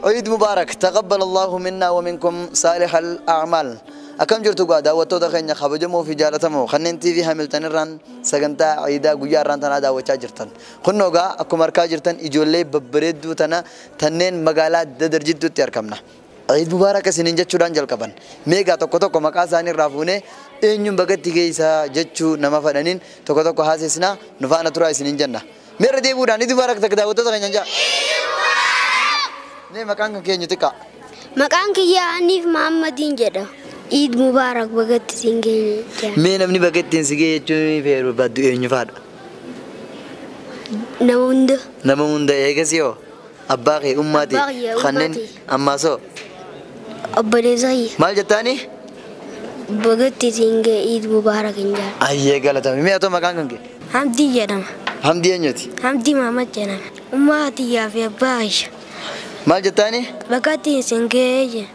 Eid Mubarak, taqabbal Allahu minna wa minkum saalihal a'maal. Akkam jirtu gaa daawwattoota keenya kabajamoo fi jaalatamoo kanneen TV Hamilton irraan sagantaa Iidaa guyyaa irraan tanaa daawwachaa jirtan. Kunnoo gaa akkuma argaa jirtan ijoollee babbareedduu tana tanneen magaalaa Dadar jidduutti argamna. Eid Mubarak isiniin jechuudhaan jalqaban. Meegaa tokko tokko maqaa isaanii irraa fuunee eenyuun bagatti geessaa jechuu nama fadhaniin tokko tokko haasisnaa nu faana turaa isiniin jenna. Meerra deebi'uudhaan Eid Mubarak takka daawwattoota keenya jaa. Mee maqaan kan keenyu xiqqaa? Maqaan kiyya Aniif Mahammadiin jedhama. Eid Mubarak bagatti siin geenye. Mee namni bagattiin si ga'e jechuun feeru baddu eenyu faadha? Nama hunda. Nama hunda eegas yoo abbaa kee ummaati Abbaa kiyya, kanneen ummaati. ammaasoo Obboleessa kiyya. maal jettaani? Bagatti siin ga'e Eid Mubarak hin jedha. Ayyee galatame. Mee atoo maqaan kan kee? Hamdii jedhama. Hamdii eenyuti? Hamdii Mahammad jedhama. Ummaa tiyyaa fi abbaa kiyya. Maal jettaani? Bagatti siin ga'e jedha.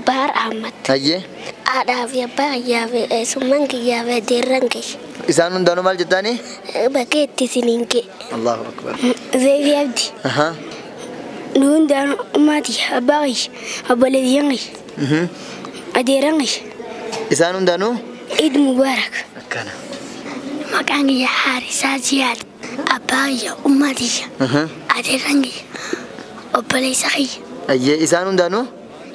Baar Ahmad. Ayyee. Haadhaa fi abbaa kiyyaa fi eessummaan kiyyaa fi adeerran kiyya. Isaan hundaanuu maal jettaani? Bagatti siin ga'e. Allahu akbar. Zeefi Abdi. Ahaa. Nu hundaan ummaa tiyya abbaa kiyya obboleeyyan kiyya adeerran kiyya. Isaan hundaanuu? Eid Mubarak. Akkana. Maqaan kiyya Haarisaa Ziyaad. Abbaa kiyya, ummaa tiyya, adeerran kiyya, obboleessa kiyya. Ayyee isaan hundaanuu?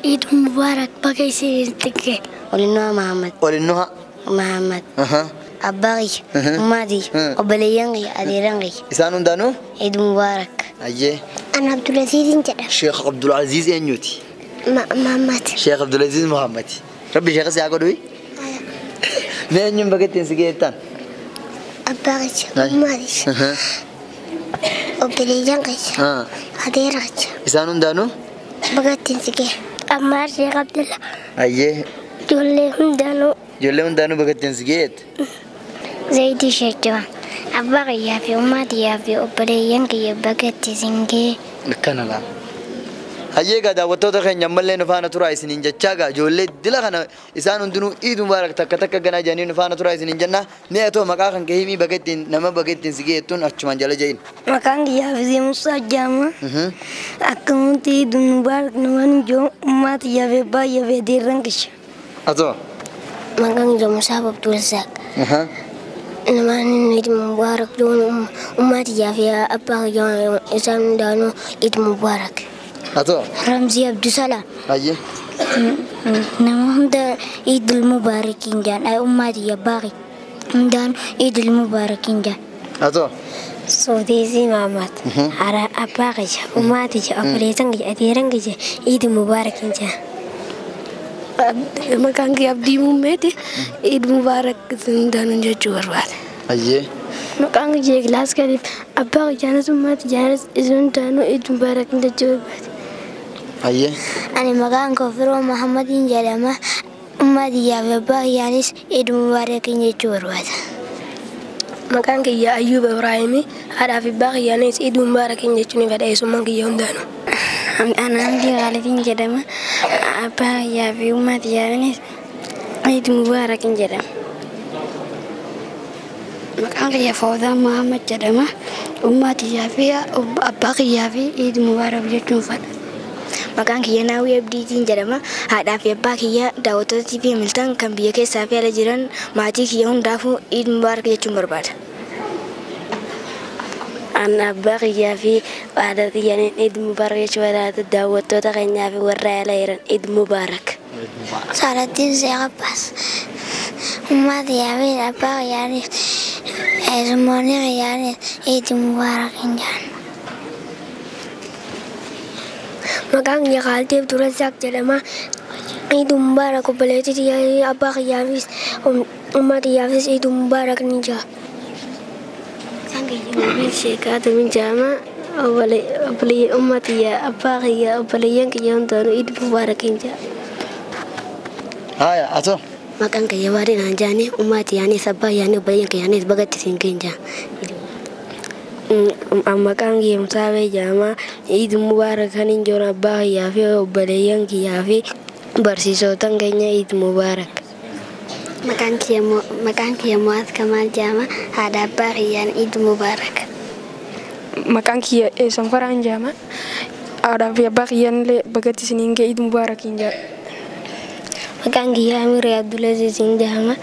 Eid Mubarak baga isin ga'e. Olinnoa Mahammad. Olinnoha. Mahammad. Ahaa. Abbaa kiyya, ummaa tiyya, obboleeyyan kiyya, adeerran kiyya. Isaan hundaanuu? Eid Mubarak. Ayyee. Ana Abdulaziizin jedhama. Sheekh Abdulaziz eenyuti? Mahammad. Sheekh Abdulaziz Muhammad. Rabbi sheekha si haa godhu. Mee eenyuun bagattiin si ga'e jettaan? Abbaa kiyya, ummaa tiyya, obboleeyyan kiyya, adeera kiyya. Isaan hundaanuu? Baga ittiin si ga'e. Ammaar Sheekh Abdullah. Ayyee. Ijoollee hundaanuu. Ijoollee hundaanuu baga ittiin si ga'e jette? Zayitii Sheekh Abbaa kiyyaa fi ummaa tiyyaa fi obboleeyyan kiyya baga itti isin ga'e. Akkana laa. Hayyee gaa daawwattoota keenya ammallee nu faana turaa isiniin jechaa gaa ijoollee dila kana isaan hundinuu Eid Mubarak takka takka ganaa jedhanii nu faana turaa isiniin jenna. Mee atoo maqaa kan kee himii baga ittiin nama baga ittiin si ga'e jettuun achumaan jala ja'iin. Maqaan kiyya Hafizee Musaa jedhama. Akkamitti Eid Mubarak namaan ijoo ummaa tiyyaa fi abbaa kiyyaa fi adeerran kiyya. Atoo. Maqaan kiyya Musaa Abdulrazaaq. Namaan Eid Mubarak joon ummaa tiyyaa fi abbaa kiyya isaan hundaanuu Eid Mubarak. Atoo. Ramzii Abdusalaam. Ayyee. Nama hunda Eid Mubarakin jaan ummaa tiyya abbaa kiyya hundaan Eid Mubarakin jaan. Atoo. Soofteesii Mahammad. Haadha abbaa kiyya ummaa tiyya obboleessan kiyya adeeran kiyya Eid Mubarakin jaan. Maqaan kiyya Abdii Muummeeti. Eid Mubarak hundaanuu jechuu barbaada. Ayyee. Maqaan kiyya Ikilaas Kaliif. Abbaa kiyyaanis ummaa tiyyaanis isin hundaanuu Eid Mubarak jechuu barbaada. Ayyee. Ani maqaan koo Firoo Mahammadiin jedhama. Ummaa tiyyaa fi abbaa kiyyaanis Eid Mubarakin jechuu barbaada. Maqaan kiyya Ayyuub Ibraahimii. Haadhaa fi abbaa kiyyaanis Eid Mubarakin jechuun ni fedha eessummaan kiyya hundaanuu. Ana Hamdii Khalifiin jedhama. Abbaa kiyyaa fi ummaa tiyyaanis Eid Mubarakin jedhama. Maqaan kiyya Fawzaan Mahammad jedhama. Ummaa tiyyaa fi abbaa kiyyaa fi Eid Mubarak jechuun fedha. Maqaan kiyya Naawwii Abdiitiin jedhama. Haadhaa fi abbaa kiyya daawwattoota TV Hamilton kan biyya keessaa fi ala jiran maatii kiyya hundaafuu Eid Mubarak jechuun barbaada. Ana abbaa kiyyaa fi haadha tiyyaan Eid Mubarak jechuu barbaada. Daawwattoota keenyaa fi warra ala jiran Eid Mubarak. Saalattiin Sheekh Abbaas. Ummaa tiyyaa fi abbaa kiyyaanis eessummoonni kiyyaanis Eid Mubarak hin jedhan. Maqaan kiyya Khaalidee Abdurrazaaq jedhama. Eid Mubarak obboleettii tiyyaa abbaa kiyyaafis ummaa tiyyaafis Eid Mubarak ni jedha. Maqaan kiyya Mubiin Sheekh Adamin jedhama. Obboleeyyan ummaa tiyya abbaa kiyya obboleeyyan kiyya hundaanuu Eid Mubarak hin jedha. Haya atoo. Maqaan kiyya Waareen Anjaanii ummaa tiyyaanis abbaa kiyyaanii obboleeyyan kiyyaanis bagatti siin ga'e jedha. Maqaan kiyya Musaabee jedhama. Eid Mubarak kan hin jiru abbaa kiyyaa fi obboleeyyan kiyyaa fi barsiisotaan keenya Eid Mubarak. Maqaan kiyya Mu'aaz Kamaal jedhama. Haadha abbaa kiyyaan Eid Mubarak. Maqaan kiyya Eessan Faraan jedhama. Haadhaa fi abbaa kiyyaanillee bagatti isiniin ga'e Iid Mubaarak hin jedha. Maqaan kiyyaa Amirii Abdulaziz hin jedhama.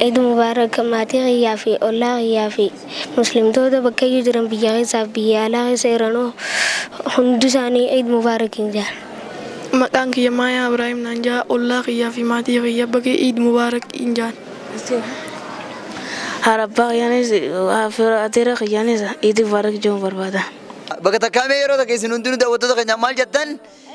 Iid Mubaarak maatii kiyyaa fi ollaa kiyyaa fi muslimtoota bakka iyyuu jiran biyya keessaa fi biyya alaa keessa jiran hundi isaanii Iid Mubaarak hin jedha. Maqaan kiyya Maayaa Ibraahim naan jedha. Ollaa kiyyaa fi maatii kiyya baga Iid Mubaarak hin jedhan. Haadha abbaa kiyyaanis adeera kiyyaanis Iid Mubaarak jechuun barbaada. Bakka takkaamee yeroo takka isin hundinuu daawwattoota keenya maal jettan?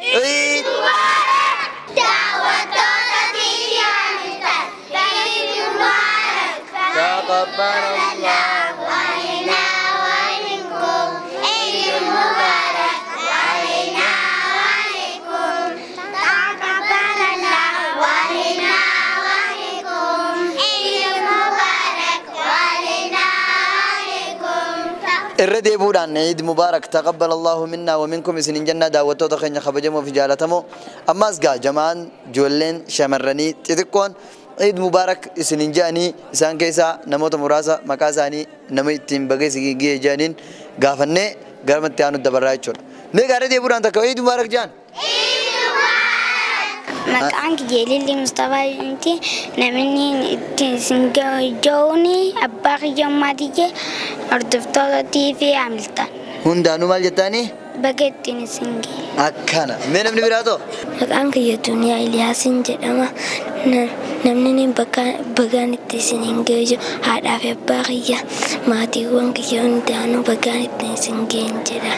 Iid Mubaarak! Daawwattoota TV Hamilton, Iid Mubaarak! Taqabbal Allahu minna wa minkum. Iid Mubaarak alayna wa alaykum. Taqabbal Allahu minna wa minkum. Iid Mubaarak alayna wa alaykum. Irra deebuudhaan Iid Mubaarak taqabbal Allahu minna wa minkum isinin jenna daawwattoota keenya kabajamoo fi jaalatamoo. Ammas gaa jamaan ijoolleen shamarranii xixiqqoon Iid Mubaarak isinin jedhanii isaan keessaa namoota muraasa maqaa isaanii nama ittiin baga isin ga'e jedhaniin gaafannee gara itti aanu dabarraa jechuudha. Mee gaa irra deebuudhaan takka Iid Mubaarak jedhan. Maqaan kiyya Ilillii Mustafaa jedhamti. Namni ittiin isin ga'uun abbaa kiyya ummaa tiyya hordoftoota TV Hamilton. Hundaanuu maal jettaanii? Baga ittiin isin ga'e. Akkana. Mee namni biraa too? Maqaan kiyya Duniyaa Iliyaasiin jedhama. Namni niin bagaan itti isin hin ga'e jiru haadhaa fi abbaa kiyya maatiiwwan kiyya hundaanuu bagaan ittiin isin ga'e jedha.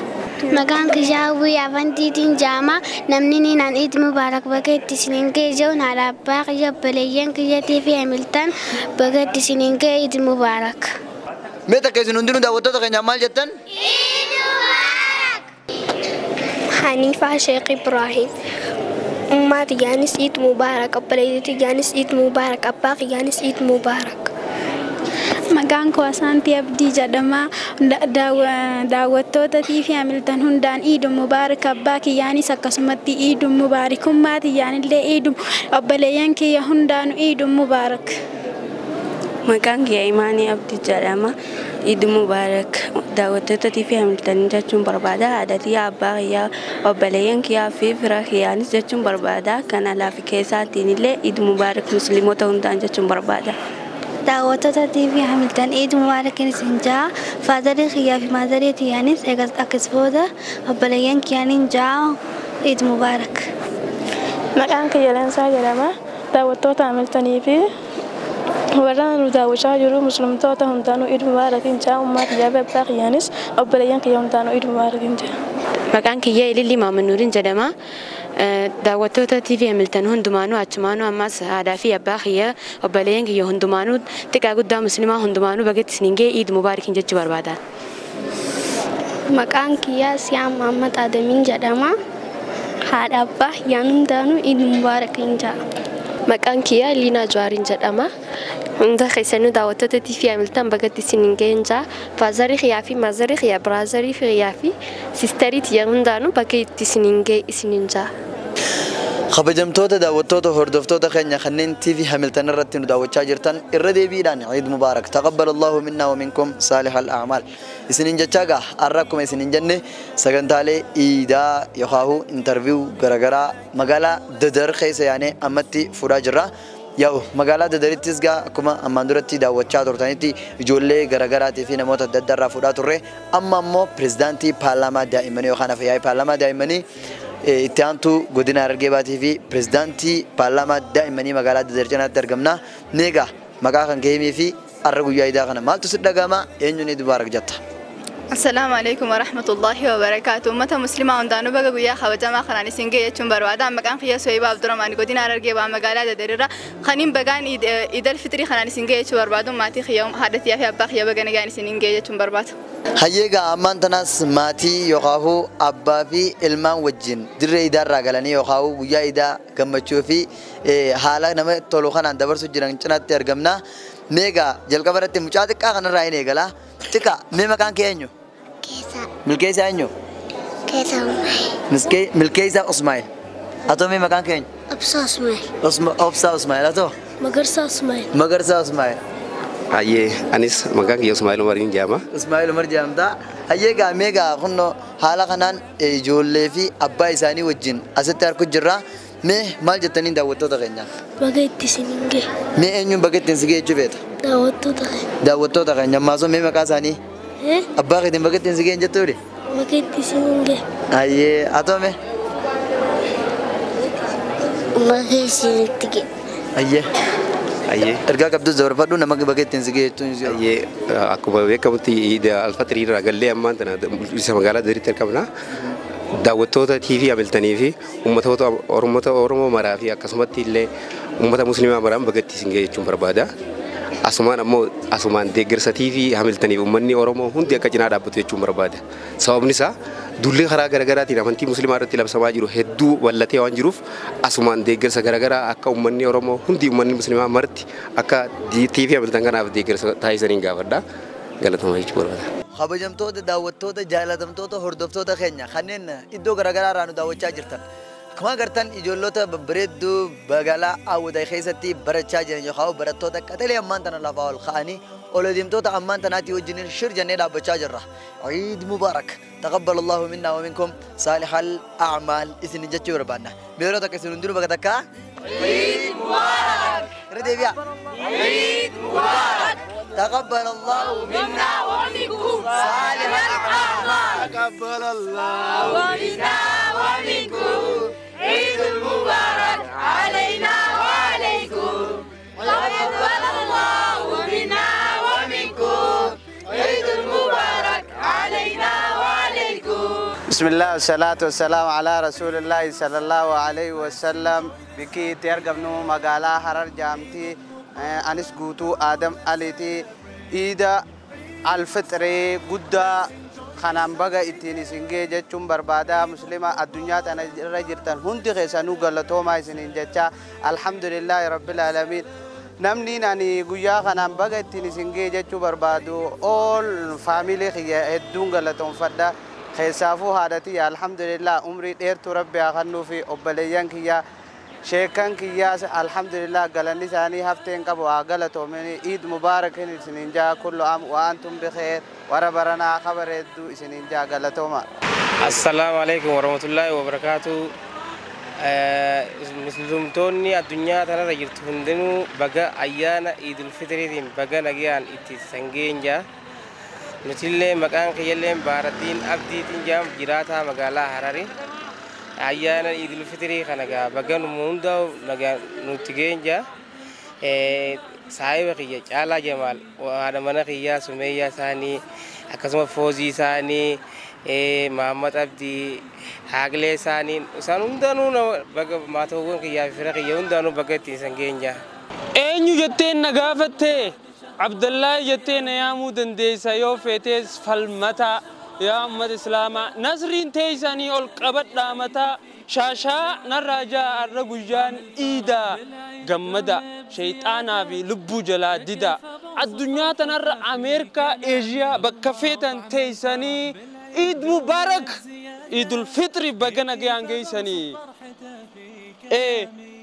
Maqaan kiyya Hawwii Afantiitiin jedhama. Namni niin an Iid Mubaarak baga itti isin hin ga'e jiru haadha abbaa kiyya obboleeyyan kiyyatii fi Hamilton baga itti isin hin ga'e Iid Mubaarak. Mee takka isin hundinuu daawwattoota keenyaaf maal jettan? Haniifaa Sheekh Ibraahim. Ummaa kiyyaanis Iid Mubaarak, obboleettii kiyyaanis Iid Mubaarak, abbaa kiyyaanis Iid Mubaarak. Maqaan koo Asaantii Abdii jedhama. Daawwattoota TV Hamilton hundaan Iid Mubaarak, abbaa kiyyaanis akkasumatti Iid Mubaarak, ummaa kiyyaanillee Iid, obboleeyyan kiyya hundaanuu Iid Mubaarak. Maqaan kiyya Imaanii Abdii jedhama. Iid Mubaarak daawwattoota TV Hamilton jechuun barbaada. Haadha tiyya, abbaa kiyyaa, obboleeyyan kiyyaa fi fira kiyyaanis jechuun barbaada. Kan alaa fi keessaatiin illee Iid Mubaarak musliimota hundaan jechuun barbaada. Daawwattoota TV Hamilton Iid Mubaarak isin ja'a. Faadarii kiyyaa fi maadarii tiyyaanis akkas booda obboleeyyan kiyyaaniin ja'a Iid Mubaarak. Maqaan kiyya Leensaa jedhama. Daawwattoota Hamiltonii fi warra nu daawwachaa jiru muslimtoota hundaanuu Iid Mubaarak hin ja'a. Ummaa kiyyaa fi abbaa kiyyaanis obboleeyyan kiyya hundaanuu Iid Mubaarak hin ja'a. Maqaan kiyya Ilillii Maamman jedhama. Daawwattoota TV Hamilton hundumaanuu achumaanuu ammas haadhaa fi abbaa kiyya obboleeyyan kiyya hundumaanuu xiqqaa guddaa musliimaa hundumaanuu bagatti isiniin ga'e Iid Mubaarak jechuu barbaada. Maqaan kiyyaa Siyaam Muhammad Adamiin jedhama. Haadha abbaa kiyyaan hundaanuu Iid Mubaarak hin ja'a. Maqaan kiyyaa Liinaa Jawaariin jedhama. Hunda keessanuu daawwattoota TV Hamilton bagatti isiniin ga'een ja'a. Faazarii kiyyaa fi maazarii kiyyaa, biraazarii kiyyaa fi siistarii tiyya hundaanuu bakka itti isiniin ga'e isiniin ja'a. Kabajamtoota daawwattoota hordoftoota keenya kanneen TV Hamilton irratti nu daawwachaa jirtan irra deebiidhaan Iid Mubaarak taqabbal Allahu minna wa minkum saalihal a'maal. Isiniin jechaa gaa har'a akkuma isiniin jenne sagantaalee iidaa yookaan intarviiw garaagaraa magaalaa Dadar keessa yaanee ammatti fuudhaa jirra. Yaa'u magaalaa Dadarittis gaa akkuma ammaan duratti daawwachaa turtanitti ijoollee garaagaraatii fi namoota adda addaa irraa fuudhaa turre. Amma ammoo pirezidaantii paarlaamaa daa'immanii yookaan afyaa'ii paarlaamaa daa'immanii itti aantuu godina Harargee Baatii fi pirezidaantii paarlaamaa daa'immanii magaalaa Dadar cinaatti argamna. Meegaa maqaa kan kee himii fi har'a guyyaa iidaa kana maaltu si dhaga'ama eenyuun Iid Mubaarak jetta? Assalaamu alaikum wa rahmatullahi wa barakaatu. Uummata musliimaa hundaanuu baga guyyaa kabajamaa kanaan isin ga'e jechuun barbaada. Maqaan kiyya Suwaybaa Abdurrahmaan godina Harargee Ba'aa magaalaa Dadarirraa. Kaniin bagaan Iidal Fitrii kanaan isin ga'e jechuu barbaadu. Maatii kiyya haadha tiyyaa fi abbaa kiyya baga nagaan isin ga'e jechuun barbaada. Hayyeegaa ammaan tanaas maatii yookaan abbaa fi ilmaan wajjin dirree iidaarraa galanii yookaan guyyaa iidaa gammachuu fi haala nama tolu kanaan dabarsuu jiran cinaatti argamna. Meegaa jalqaba irratti mucaa xiqqaa kanarraa hin eegala. Xiqqaa mee maqaan kee eenyu? Keessa. Milkeessaa eenyu? Keessa Usmaa'el. Milkeessaa Usmaa'el. Atoo mee maqaan kee eenyu? Obsaa Usmaa'el. Obsaa Usmaa'el atoo? Magarsaa Usmaa'el. Magarsaa Usmaa'el. Hayyee, anis maqaan kiyya Ismaa'il Umariin jedhama. Ismaa'il Umar jedhamta. Hayyee gaa mee gaa kunno haala kanaan ijoollee fi abbaa isaanii wajjin asitti argu jirra. Mee maal jettaniin daawwattoota keenyaaf? Baga itti isiniin gahe. Mee eenyuun baga ittiin si gahe jechuu feeta? Daawwattoota keenya. Daawwattoota keenya ammaasoo mee maqaa isaanii? Abbaa keetiin baga ittiin si gahe jettuuri? Baga itti isiniin gahe. Hayyee atoo mee? Baga isinitti gahe. Hayyee. Hayyee. Ergaa qabdus dabarfadhu nama baga ittiin si gahe jechuun. Hayyee, akkuma beekamutti Iid Alfatrii irraa gallee ammaan tana isa magaalaa Dodoritti argamna. Daawwattoota TV Hamiltanii fi ummatoota Oromoo maraa fi akkasumatti illee ummata Musliimaa maraan baga itti isin gahe jechuun barbaada. Asumaan ammoo asumaan deeggarsa TV Hamiltaniif uummanni Oromoo hundi akka cinaa dhaabbatu jechuun barbaada. Sababni isaa duulli karaa garaagaraatiin amantii Musliimaa irratti labsamaa jiru hedduu bal'atee waan jiruuf asumaan deeggarsa garaagaraa akka uummanni Oromoo hundi uummanni Musliimaa marti akka TV Hamiltan kanaaf deeggarsa taasisaniin gaafadha. Galatoomaa jechuu barbaada. Kabajamtoota, daawwattoota, jaalatamtoota, hordoftoota keenya kanneen iddoo garaagaraa irraa nu daawwachaa jirtan. Akkuma agartan ijoollota babbareedduu magaalaa Awwadaa keessatti barachaa jiran yookaan barattoota qaxalee ammaan tana lafaa ol ka'anii ol adeemtoota ammaan tanaatii wajjin shir jennee dhaabbachaa jirra. Iid Mubaarak. Taqabbal Allahu minna wa minkum saalihal a'maal isin jechuu barbaanna. Yeroo takka isin hundinuu bakka takkaa. Iid Mubaarak. Irra deebi'aa. Iid Mubaarak. تقبل الله منا ومنكم صالح الأعمال. تقبل الله منا ومنكم عيد المبارك علينا وعليكم. تقبل الله منا ومنكم عيد المبارك علينا وعليكم. بسم الله والصلاة والسلام على رسول الله صلى الله عليه وسلم. بكي ترقبنو مقالة حرر جامتي anis guutuu Aadam Aliiti. Iida Alfixree guddaa kanaan baga ittiin isin gahe jechuun barbaada. Muslima addunyaa tana irra jirtan hundi keessanuu galatoomaa isiniin jecha alhamdulillaahi rabbil aalamiin. Namni ani guyyaa kanaan baga ittiin isin gahe jechuu barbaadu all faamilii kiyya hedduun galatoonfadha. Keessaafuu haadha tiyya alhamdulillah umrii dheertuu rabbi haa kennuu fi obboleeyyan kiyya sheekan kiyyaas alhamdulillah galanni isaanii hafteen qabu haa galatoomini. Iid mubaarakin isiniin jaa kullu am wa antum bikheer warra baranaa kabareedduu isiniin jaa galatooma. Assalaamu alaikum warahmatullaahi wabarakaatu. Muslimtoonni addunyaa tanarra jirtu hundinuu baga ayyaana Iidul Fitriitiin baga nagayaan itti sangeen jaa. Nutillee maqaan kiyyallee Baaraddiin Abdiitiin jaam jiraataa magaalaa Harari. Ayyaana Iidul Fitrii kana gaa baga nu hunda nagaa nutti ga'een jaa. Saahiba kiyya Caalaa Jamaal, haadha mana kiyyaa Sumeeyyaa isaanii, akkasuma Foozii isaanii, Mahammad Abdii, Haaqilee isaanii, isaan hundaanuu baga maatawwan kiyyaa fi fira kiyya hundaanuu baga ittiin isan ga'een jaa. Eenyu jettee na gaafattee Abdallaa jettee na yaamuu dandeessa yoo feetees falmataa. Yaa ummata Islaamaa nasriin teessanii ol qabadhaa mataa shaashaa narraa jaa arra guyyaan iidaa gammada shayxaanaa fi lubbuu jalaa dida addunyaa tanarra Ameerikaa Eeshiyaa bakka feetan teessanii Iid Mubaarak Iidul Fitri baga nagayaan geessanii.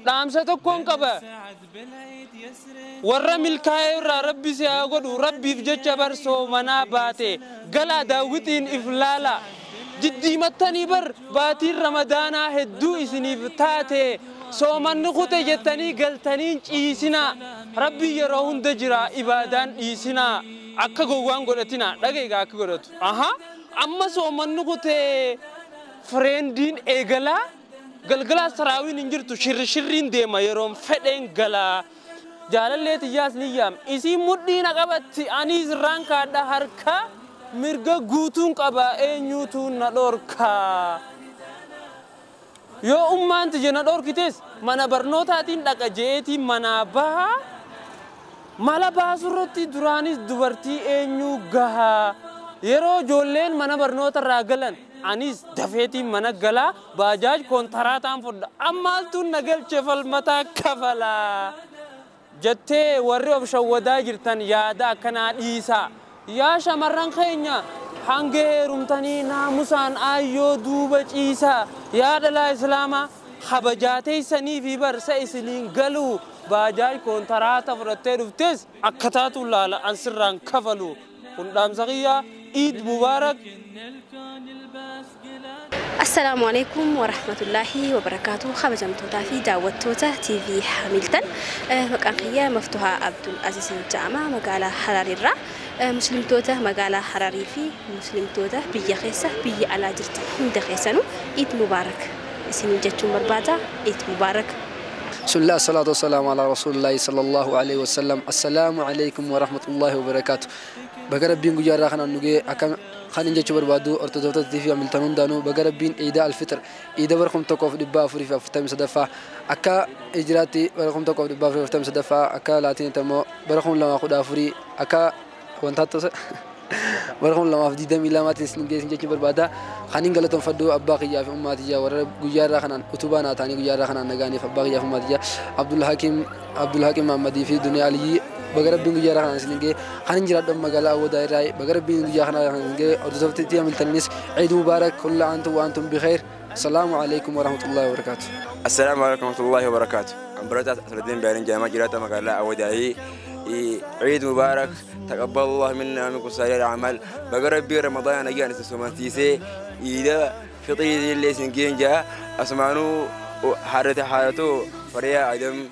Dhaamsa tokkoon qaba. Warra milkaa'ee irraa rabbi si haa godhu rabbiif jecha barsoo manaa baate galaa daawwitiin if laala jiddiimattanii bar baatiin ramadaanaa hedduu isiniif taate soomanni kute jettanii galtanii ciisinaa rabbi yeroo hunda jira ibaadaan dhiisinaa akka gowwaan godhatinaa dhageegaa akka godhatu aha amma soomanni kute fireendiin eegalaa galgalaa saraawiin hin jirtu shirri shirriin deema yeroon fedheen galaa. Jaalallee xiyyaas ni yaam isii mudhii na qabatti anis irraan kaadha harka mirga guutuun qaba eenyuutu na dhorka. Yoo ummaan tiyya na dhorkites mana barnootaatiin dhaqa je'eetiin manaa baha mala baasurratti duraanis dubartii eenyuu gaha. Yeroo ijoolleen mana barnootarraa galan anis dafeetiin mana galaa baajaaj kontaraataan fudha ammaaltuun na galche falmataa kafalaa. Jettee warri of shawwadaa jirtan yaada akkanaa dhiisaa. Yaa shamarran keenya hanga heerumtanii naamusaan aayyoo duuba ciisaa. Yaa dhalaa Islaamaa kabajaa teessanii fi barsa isiniin galuu baajaaj koontaraata fudhattee dhuftes akka taatu laala an sirraan kafalu kun dhaamsa kiyyaa. Eid Mubarak. Assalaamu alaikum warahmatullahi wabarakaatuh. Kabajamtootaa fi daawwattoota TV Hamilton. Maqaan kiyya Maftuhaa Abdul Aziz jedhama magaalaa Hararirraa. Muslimtoota magaalaa Hararii fi muslimtoota biyya keessa biyya alaa jirtan hunda keessanuu Eid Mubarak isin jechuun barbaada. Eid Mubarak. بسم الله الصلاة والسلام على رسول الله صلى الله عليه وسلم. السلام عليكم ورحمة الله وبركاته. بقى ربين قجارة خنا نجي أكم خلينا نجي بربادو أرتدوت تيفي عملتون دانو. بقى ربين إيدا الفطر إيدا بركم تقف دبا فري في أفتام صدفة أكا إجراتي بركم تقف دبا فري في أفتام صدفة أكا لاتين تمو بركم لما خد أفري أكا وانتات بركم لما في دم إلا ما تسنجي سنجي بربادا خلينا نقول تنفدو أباقي في أمتي ورب قجارة خنا أتوبانا تاني قجارة خنا نجاني في أباقي في أمتي عبد الحكيم محمدي في دنيا علي. بقرب بين قجارة خنا سنجي خلينا نجرب دم مجالا ودايراي بقرب بين قجارة خنا سنجي أرتدوت تيجي من تنس. عيد مبارك كل عام وأنتم بخير. السلام عليكم ورحمة الله وبركاته. السلام عليكم ورحمة الله وبركاته. أمبرتا سردين بيرن جامعة جراتا مجالا وداي عيد مبارك تقبل الله منا ومنكم سائر الأعمال. بقرب بي رمضان أجي سومانتيسي إذا فطري اللي سنجين جاء أسمانو حارته حارته فريا أدم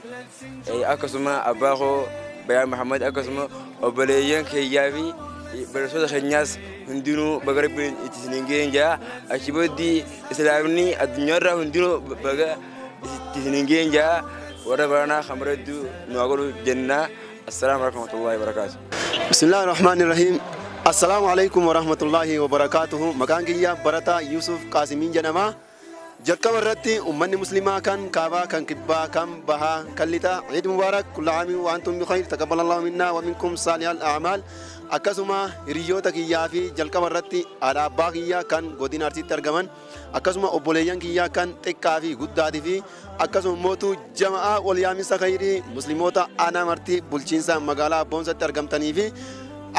أكسما أباخو بيان محمد أكسما أبليين كيافي برسول خنياس هندونو بقرب تسنجين جاء أشبودي إسلامني الدنيا هندونو بقى تسنجين جاء وربنا خمردو نقول جنة. السلام عليكم ورحمة الله وبركاته. بسم الله الرحمن الرحيم. السلام عليكم ورحمة الله وبركاته. مكان كيا برتا يوسف قاسمين جنما جركب الرتي أمني مسلمة كان كابا كان كبا كان بها كلتا. عيد مبارك كل عام وأنتم بخير تقبل الله منا ومنكم صالح الأعمال. akkasuma hiriyoota kiyyaa fi jalqaba irratti haadha abbaa kiyyaa kan godina Arsiitti argaman akkasuma obboleeyyan kiyyaa kan xiqqaa fi guddaatii fi akkasuma mootuu jama'aa wal yaamisa khayrii musliimoota aanaa martii bulchiinsa magaalaa Boonsatti argamtanii fi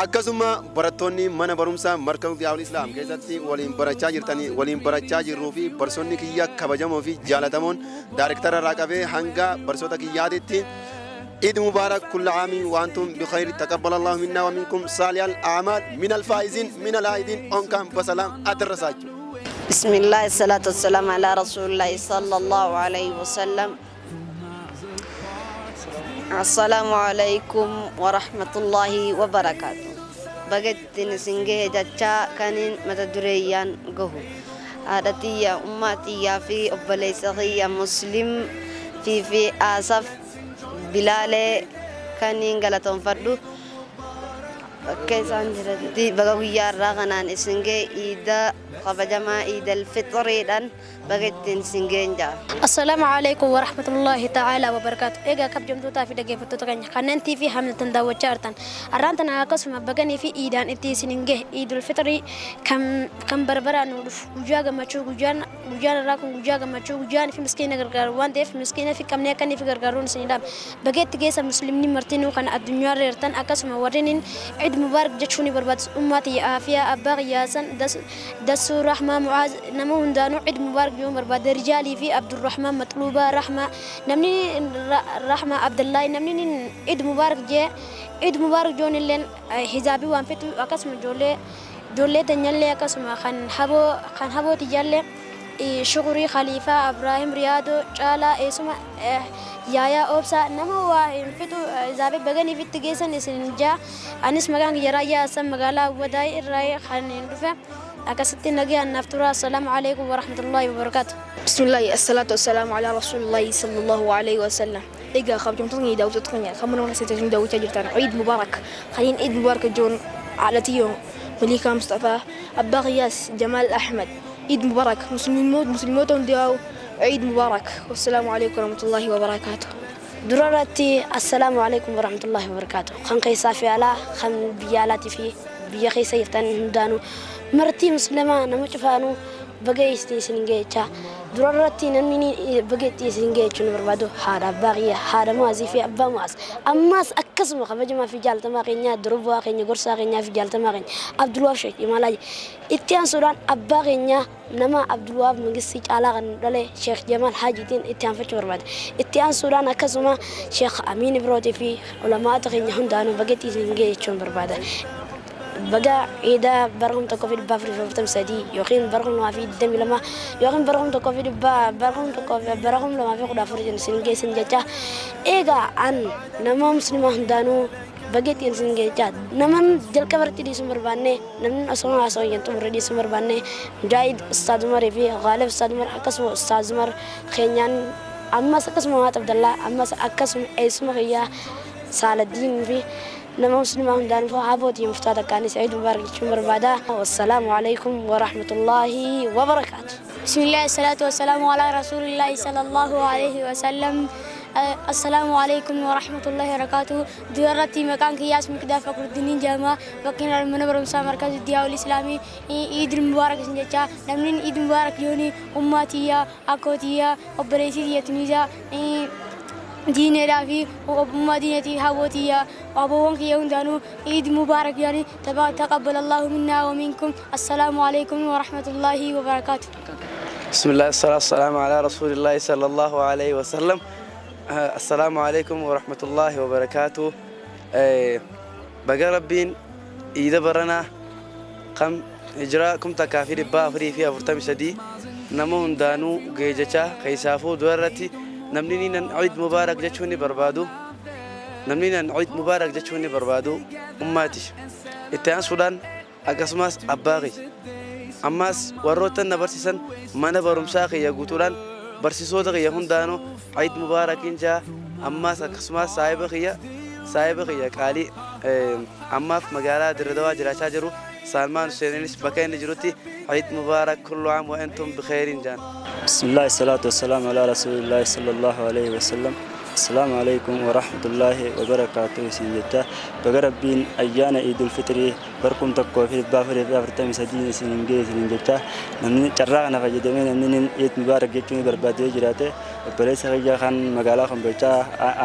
akkasuma barattoonni mana barumsaa Markaz Diyaa'ul Islaam keessatti waliin barachaa jirtanii waliin barachaa jirruu fi barsoonni kiyyaa kabajamoo fi jaalatamoon daayirektara irraa qabee hanga barsoota kiyyaatitti عيد مبارك كل عام وأنتم بخير تقبل الله منا ومنكم صالح الأعمال من الفائزين من العائدين أنكم بسلام أدرساجو. بسم الله الصلاة والسلام على رسول الله صلى الله عليه وسلم. السلام عليكم ورحمة الله وبركاته. بقيت نسنجه جتشا كانين متدريان جهو. عادتي أمتي في أبليسخية مسلم في آسف Bilaalee kanneen galatoonfadhu bakka isaan jiranitti baga guyyaa irraa kanaan isin ga'e iida kabajamaa iidal fixriidhaan baga ittiin isin ga'een ja'a. Assalaamu alaikum warahmatullahi ta'ala wabarakaatu. Egaa kabajamtootaa fi dhaggeeffattoota keenya kanneen TV Hamilton daawwachaa jirtan har'aan tana akkasuma baganii fi iidaan itti isin gahe iidul fixrii kan barbaraan nu dhufu guyyaa gammachuu guyyaan irraa kun guyyaa gammachuu guyyaan fi miskiina gargaaru waan ta'eef miskiina fi qabnee akka inni fi gargaaruun isin dhaama. Bageetti geessa muslimni martinuu kan addunyaa irra jirtan akkasuma warreen Eid Mubarak jechuun ni barbaachisu ummati aafiyaa abbaa qiyyaasan dasuu rahmaa mucaaz nama hundaanuu Eid Mubarak jechuun barbaada rijaalii fi Abdurrahmaan Maxluubaa Rahmaa namni Rahmaa Abdullaahi namni Eid Mubarak jee Eid Mubarak joon illeen hijaabii waan fetu akkasuma ijoollee tanyallee akkasuma kan haboo tiyyaallee Shukurii Khaliifaa Abraahim Riyaadoo Caalaa eessuma Yaayaa Oobsaa nama waa hin fitu hijaabee baganiif itti geessan isin jaa anis maqaan kiyya Raayyaa Hassan magaalaa Wadaay irraa kan hin dhufe akkasitti nagaan naaf tura. Assalaamu alaikum warahmatullahi wabarakaatu. Bismillahi assalatu wassalamu ala rasulillahi sallallahu alaihi wasallam. Egaa kabajamtoonni daawwattoota keenya kan mana barumsaa daawwachaa jirtan Eid Mubarak khaliin Eid Mubarak joon عائلتي مليكة مصطفى أبا غياس جمال أحمد عيد مبارك مسلموت دياو عيد مبارك والسلام عليكم ورحمة الله وبركاته. درارتي السلام عليكم ورحمة الله وبركاته. خن قيسا في على خن بيالاتي في بيا قيسا يفتن دانو مرتي مسلمة نمشفانو بقيستي سنجيتا Durarratti namni bageetti isin ga'e jechuun barbaadu haadha abbaa kiyya haadha maasii fi abbaa maas ammas akkasuma kabajamaa fi jaalatamaa keenya dura bu'aa keenya gorsaa keenyaa fi jaalatamaa keenya Abdulwaaf Sheekh Imalaa itti aansuudhaan abbaa keenya nama Abdulwaaf Mangistii caalaa kan dhale Sheekh Jamaal Haajiitiin itti aanfachuu barbaada. Itti aansuudhaan akkasuma Sheekh Amiin Ibrootii fi ulamaata keenya hundaanuu bageetti isin ga'e jechuun barbaada. Baga ciida bara 1443 yookiin bara 2022 yookiin bara 2014 isin geessin jecha eegaa an nama musliima hundaanuu bageetti isin geecha naman jalqabarratti dhiisuu barbaanne namni osoo haasawaa hin xumurre dhiisuu barbaanne Mujaahid Ustaaz Umarii fi Gaalib Ustaaz Umar akkasuma Ustaaz Umar keenyaan ammas akkasuma Maat Abdallaa ammas akkasuma eessuma kiyyaa Saaladdiin fi nama musliima hundaanuu haabootii muftaa takkaanis Eid Mubaarak jechuun barbaada. Wassalaamu alaikum warahmatullaahi wabarakaatu. بسم الله الصلاة والسلام على رسول الله صلى الله عليه وسلم. السلام عليكم ورحمة الله وبركاته. ديارتي مكان كياس مقدار فخر الدين جامع بكين المنبر مسا مركز الدياء الإسلامي. عيد المبارك سنجا نمنين عيد مبارك يوني أمتي أكوتي أبريسي تونيزا دين رافي ومدينتي هاوتي وأبوانك يوندانو عيد مبارك يعني تقبل الله منا ومنكم. السلام عليكم ورحمة الله وبركاته. بسم الله الصلاة والسلام على رسول الله صلى الله عليه وسلم. السلام عليكم ورحمة الله وبركاته. بقى ربين إذا برنا قم إجراءكم تكافير بافري في أفرتم سدي نمون دانو جيجا خيسافو دورتي namni nan Eid Mubarak jechuun ni barbaadu namni nan Eid Mubarak jechuun ni barbaadu ummaati itti aansuudhaan akkasumas abbaa kiyya ammas warroota na barsiisan mana barumsaa kiyya guutuudhaan barsiisota kiyya hundaanuu Eid Mubarakin jaa ammas akkasumas saahiba kiyya qaalii ammaaf magaalaa Dirredawaa jiraachaa jiru Salmaan Huseeninis bakka inni jirutti Eid Mubarak kullu aam wa antum bikhairin jaan. بسم الله الصلاة والسلام على رسول الله صلى الله عليه وسلم. السلام عليكم ورحمة الله وبركاته. سنجتا بقربين أيان عيد الفطر بركم تقوى في بافر في أفرتم سدين سنجي سنجتا نمن شرعنا فجدمين نمن عيد مبارك جتني بربادي جراته بريس خيجا خان مقالة خبرتا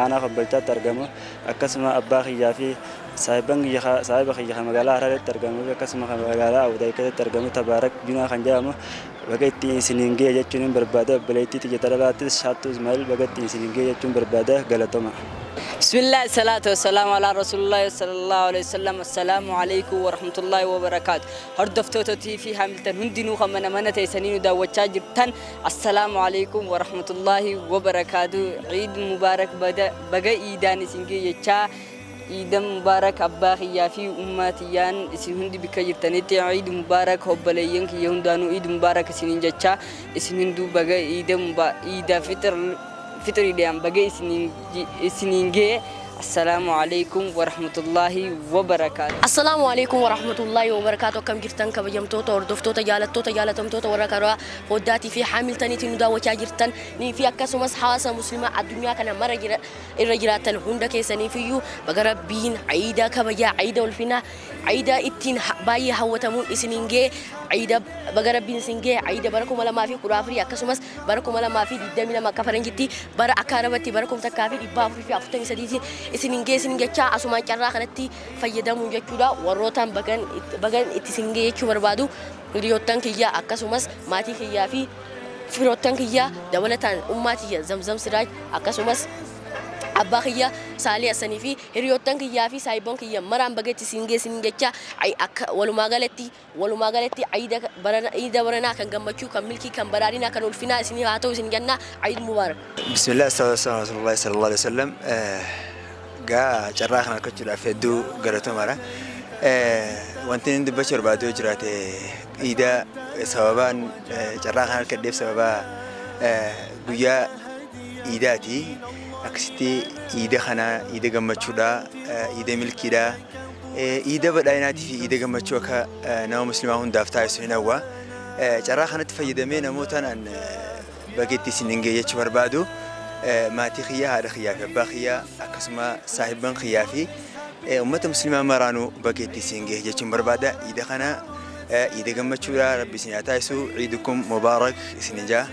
أنا خبرتا ترجمة أقسم أبا خيجا في صاحبان خيجا صاحب خيجا مقالة هرر ترجمة أقسم مقالة أو دايكة ترجمة تبارك جنا خنجامه بقيت سنينجي جتني بربادة بليتي تجترلات شاتو زميل بقيت سنينجي جتني بربادة غلطما. بسم الله الصلاة والسلام على رسول الله صلى الله عليه وسلم. السلام عليكم ورحمة الله وبركاته. هردفتوتو تي في هاملتن هندنو خمنا منا تيسنين داوتشا جرتن. السلام عليكم ورحمة الله وبركاته. عيد مبارك بقى إيدان سنجي يتشا عيد مبارك أبا خيافي أمتيان إسهند بكجرتنتي عيد مبارك هبليين كيهندانو عيد مبارك سنين جتشا إسهندو بقى عيد عيد فطر ديام بقى إسنينجي. السلام عليكم ورحمة الله وبركاته. السلام عليكم ورحمة الله وبركاته. كم جرتن كبجمتوتا وردفتوتا جالتوتا جالتمتوتا وركرا خداتي في حاملتني تندا وشاجرتن ني في أكاسو مسحاسة مسلمة الدنيا كان مرة الرجالات هندا كيسني فيو بقربين عيدا كبجا عيدا والفنا عيدا إتين باي هوتمون إسنينجي عيدا بقربين سنجي عيدا بركم ولا ما في كرافري أكاسو مس بركم ولا ما في دمنا ما كفرنجتي بر أكاربتي بركم تكافي إبافري في أفتن سديتي isinin geessin jecha asumaan carraa kanatti fayyadamuun jechuudha warrootaan bagan itti singee jechuu barbaadu hiriyoottan kiyyaa akkasumas maatii kiyyaa fi firoottan kiyyaa dabalataan ummaa tiyya Zamzam Siraaj akkasumas abbaa kiyya Saalii Hassanii fi hiriyoottan kiyyaa fi saahiboon kiyya maraan baga itti singee jecha akka walumaa galatti iida baranaa kan gammachuu kan milkii kan badhaadhinaa kan ulfinaa isinii haa ta'u isin jenna Eid Mubarak. Bismillah sallallahu alaihi wasallam. Gaa carraa kana argachuudhaaf hedduu galatoomaadha. Wanti inni dubbachuu barbaadu jiraate iida sababaan carraa kana argadheef sababa guyyaa iidaati. Akkasitti iida kana iida gammachuudha, iida milkiidha, iida badhaadhinaatii fi iida gammachuu akka nama musliimaa hundaaf taasisu hin hawwa. Carraa kanatti fayyadamee namootaan bageetti isin hin ga'e jechuu barbaadu. Maatii kiyyaa, haadha kiyyaa fi abbaa kiyyaa akkasuma saahibban kiyyaa fi uummata musliimaa maraanuu bageetti isin ga'e jechuun barbaada. Iida kana iida gammachuudha rabbi isin haa taasisu. Iidukum mubaarak isin jaa.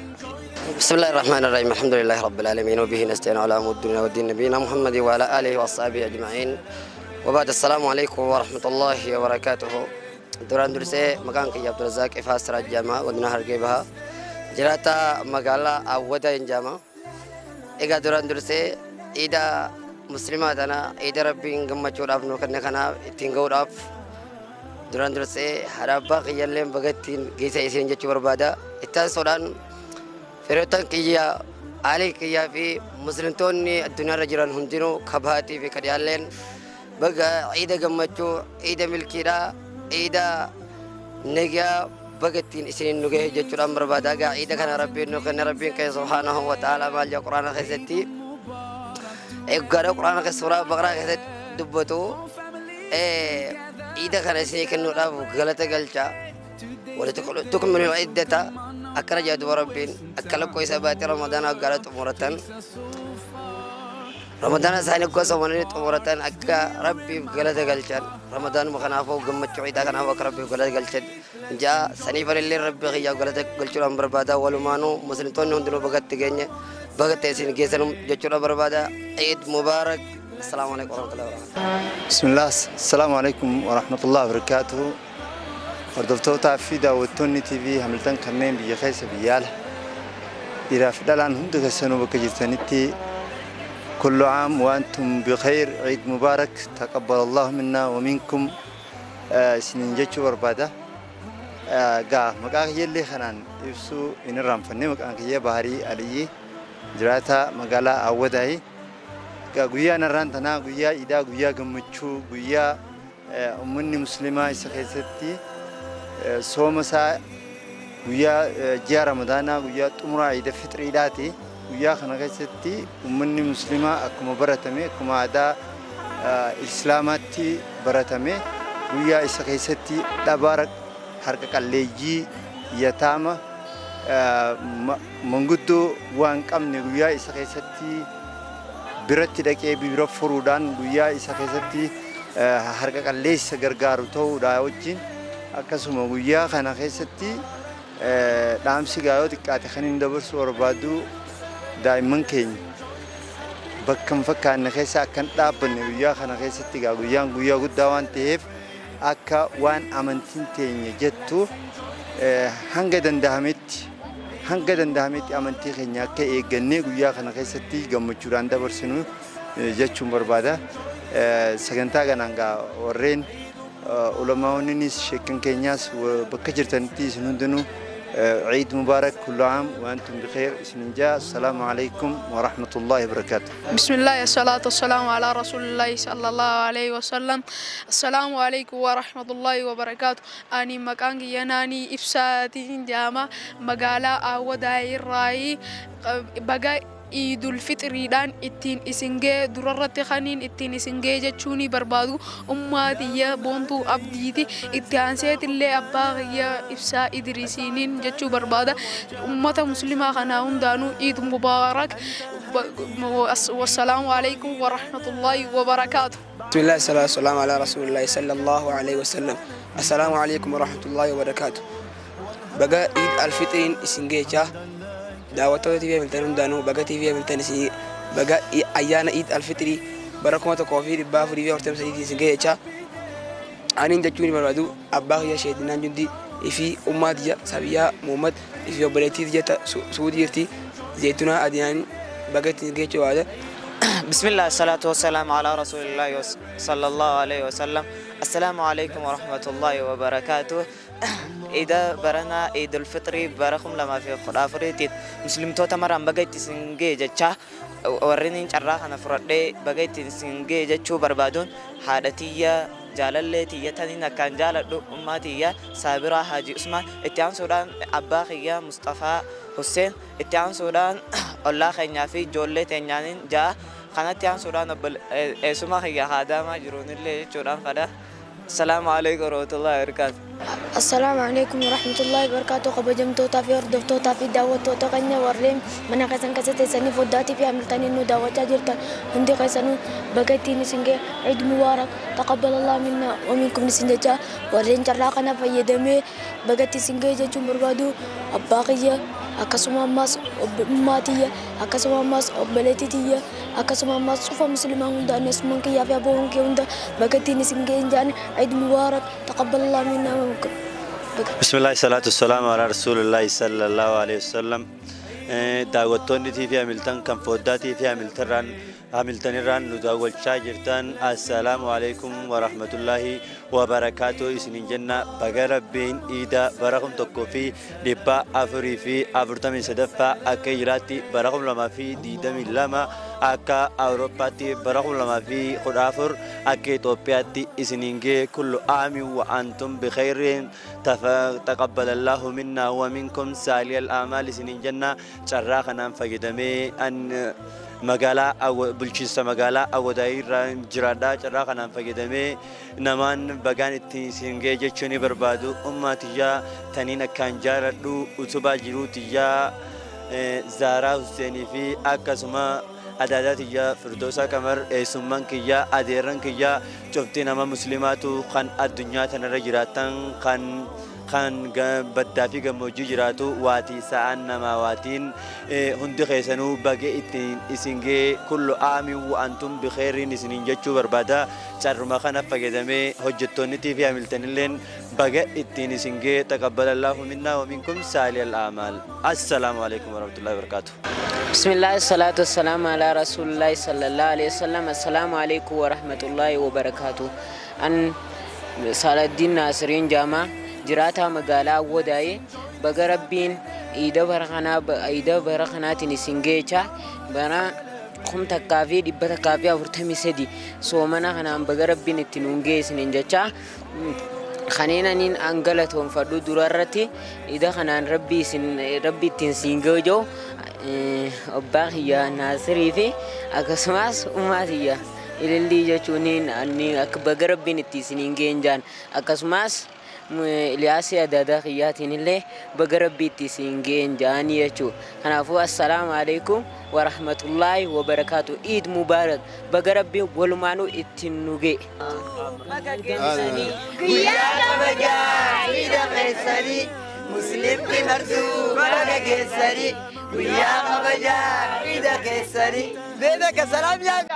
بسم الله الرحمن الرحيم الحمد لله رب العالمين وبه نستعين على أمور الدنيا والدين نبينا محمد وعلى آله وأصحابه أجمعين وبعد السلام عليكم ورحمة الله وبركاته. Duraan dursee maqaan kiyya Abdulrazaaq Ifaa Siraaj jedhama godina Harargee Bahaa jiraata magaalaa Awwadaa hin jedhama. Egaa duraan dursee iida muslimaa tana iida rabbiin gammachuudhaaf nu kenne kanaaf ittiin ga'uudhaaf duraan dursee haadha abbaa kiyyallee baga ittiin geessa isin jechuu barbaada. Itti aansuudhaan firoottan kiyya aalii kiyyaa fi muslimtoonni addunyaarra jiran hundinuu kabaatii fi kadhiyaalleen baga iida gammachuu iida milkiidhaa iida nagaa baga ittiin isiniin nu gahe jechuudhaan barbaada. Egaa iida kana rabbiin nu kenne rabbiin kee subhaanahu wa ta'ala maal jedha quraana keessatti eeggaadha quraana keessa suuraa baqaraa keessatti dubbatu iida kana isinii kennuudhaaf galata galcha walitukmilu iddata akkana jedha duba rabbiin akka lakkoo isa baatee ramadaana waggaadha xumuratan ramadaana isaanii gosa mananii xumuratan akka rabbiif galata galchan ramadaanuma kanaafuu gammachuu iidaa kanaafuu akka rabbiif galata galchan jaa saniif illee rabbi kiyyaaf galata galchuudhaan barbaada. Walumaanuu muslimtoonni hundinuu bagatti geenye bagatti isin geessan jechuudha barbaada. Iid mubaarak. السلام عليكم ورحمة الله وبركاته. بسم الله السلام عليكم ورحمة الله وبركاته. Hordoftoota fi daawwattoonni TV Hamilton kanneen biyya keessa biyya ala dhiiraaf dhalaan hundi keessanuu bakka jirtanitti كل عام وأنتم بخير عيد مبارك تقبل الله منا ومنكم isiniin jechuu barbaada. Gaa maqaa kiyyallee kanaan ibsuu hin irraanfanne maqaan kiyya Baharii Aliyyi jiraata magaalaa Awwadaayi. Gaa guyyaan har'aan tanaa guyyaa iidaa guyyaa gammachuu guyyaa uummanni musliimaa isa keessatti sooma isaa guyyaa ji'a ramadaanaa guyyaa xumuraa iida fixriidhaati. Guyyaa kana keessatti uummanni musliimaa akkuma baratame akkuma aadaa islaamaatti baratame guyyaa isa keessatti dhabaara harka qalleeyyii yataama manguddoo waan qabne guyyaa isa keessatti biratti dhaqee bira furuudhaan guyyaa isa keessatti harka qalleessa gargaaru ta'uudha wajjin akkasuma guyyaa kana keessatti dhaamsi gaayoo xiqqaate kan hin dabarsu barbaadu daa'imman keenya bakka hin fakkaanne keessa akka hin dhaabbanne guyyaa kana keessatti gaa guyyaan guyyaa guddaa waan ta'eef akka waan amantiin teenya jettu hanga danda'ametti amantii keenya akka eeggannee guyyaa kana keessatti gammachuudhaan dabarsinu jechuun barbaada. Sagantaa kanaan gaa warreen ulamaa'onnis sheekan keenyaas bakka jirtanitti isin hundinuu عيد مبارك كل عام وأنتم بخير. إسنجا السلام عليكم ورحمة الله وبركاته. بسم الله الصلاة والسلام على رسول الله صلى الله عليه وسلم. السلام عليكم ورحمة الله وبركاته. أني مكان يناني إفساتين جامع مقالة أوداي الرأي بقى Iidul Fitriidhaan ittiin isin ga'e durarratti kaniin ittiin isin ga'e jechuun barbaadu ummaa tiyya Boontuu Abdiiti itti aanseetillee abbaa kiyya Ibsaa Idrisiiniin jechuu barbaada. Ummata muslimaa kanaa hundaanuu Iid Mubaarak. Wassalaamu alaikum warahmatullaahi wabarakaatu. بسم الله الصلاة والسلام على رسول الله صلى الله عليه وسلم. السلام عليكم ورحمة الله وبركاته. بقى عيد الفطر إسنجيشة daawwattoota TV Hamilton hundaanuu baga TV Hamilton isin baga ayyaana Iid Alfitrii bara 1443 isin ga'e jecha aniin jechuun barbaadu abbaa kiyya Sheedinaan Jundi fi ummaa tiyya Sabiyyaa Muhammad fi obboleettii tiyya Suudii jirti Zeetunaa Adinaan baga ittiin ga'e jechuu barbaada. بسم الله الصلاة والسلام على رسول الله صلى الله عليه وسلم. السلام عليكم ورحمة الله وبركاته. إذا برنا عيد الفطر برخم لما في خلافريت مسلم توتا مرام بقيت سنجي جتشا وريني شراخنا فردي بقيت سنجي جتشو بربادون حادتية جالالتي تانينا كان جالد أمتي صابرة حاجي عثمان اتيان سودان أباخية مصطفى حسين اتيان سودان الله خينا في جولة تنيانين جا خانتيان سودان اسمها هي هذا ما جرون اللي جوران فدا. السلام عليكم ورحمة الله وبركاته. السلام عليكم ورحمة الله وبركاته. kabajamtootaa fi hordoftootaa fi daawwattoota keenya warreen mana keessan keessa teessanii foddaa TV Hamiltanii nu daawwachaa jirtan hundi keessanuu baga ittiin isin ga'e Iid Mubaarak taqabbal Allah minna wa minkum isin jecha warreen carraa kana fayyadamee baga itti isin ga'e jechuun barbaadu abbaa kiyya Akkasuma ammas ummaa tiyya, akkasuma ammas obboleettii tiyya, akkasuma ammas cufa musliimaa hundaan eessummaan kiyyaa fi abboon kiyya hunda baga ittiin isin ga'een jaan. Eid Mubaarak, taqabbalallahu minnaa wa minkum. Bismillahi salaatu wasalaamu ala rasuulillahi sallallahu alaihi wasallam. Daawwattoonni TV Hamilton kan foddaa TV Hamiltonirraan nu daawwachaa jirtan, assalaamu alaikum warahmatullaahi wabarakaatu isinin jenna. Baga Rabbiin iida bara 1443ffaa akka hijiraatti, bara 2022 akka Awurooppaatti, bara 2014 akka Itoophiyaatti isinin gee. Kullu aamin wa antum bikhayrin, taqabbalallahu minna wa minkum saaliyal a'maal isinin jenna. Carraa kanaan fayyadamee an magaalaa bulchiinsa magaalaa Awwadaayii irraa jiraadha. Carraa kanaan fayyadamee namaan bagaan itti isin ga'e jechuun ni barbaadu. Ummaa tiyyaa taniin akkaan jaaladhu, utubaa jiruu tiyyaa Zaaraa Husseenii fi akkasuma adaadaa tiyyaa Firdoosaa Qamar, eessummaan kiyyaa, adeerran kiyyaa, cuftii nama musliimaatu kan addunyaa tanarra jiraatan, kan baddaa fi gammoojjii jiraatu, waatii sa'aan namaa waatiin hundi keessanuu baga ittiin isin ga'e, kullu aamin wa antum bikheeriin isiniin jechuu barbaada. Carruma kana fayyadamee hojjettoonni TV Hamiltonilleen baga ittiin isin ga'e, taqabbalallahu minnaa wa minkum saaliyal a'maal. Assalaamu alaikum warahmatullahi wabarakatuh. بسم الله الصلاة والسلام على رسول الله صلى الله عليه وسلم. السلام عليكم ورحمة الله وبركاته. أن صلاح الدين ناصرين جامع jiraataa magaalaa Awwadaayee, baga Rabbiin iida bara kanaatiin isin geecha. Bara 1143 soomana kanaan baga Rabbiin itti nuun geessinin jecha. Kanneen aniin an galatoonfadhu durarratti iida kanaan Rabbi isin Rabbi ittiin siin geejoo abbaa kiyya Naasirii fi akkasumas ummaa tiyya Ilillii jechuun akka baga Rabbiin itti isiniin geenjaan, akkasumas Iliyaasii adaadaa kiyyaatiin illee baga Rabbi itti isin geenjaanii jechuudha. Kanaafuu assalaamu alaikum warahmatullaahi wabarakaatu. Iid mubaarak, baga Rabbi walumaanuu ittiin nu ga'e. Guyyaa kabajaa iida keessanii, muslimni martuu baga geessanii, guyyaa kabajaa iida keessanii. Beeka salaam yaa.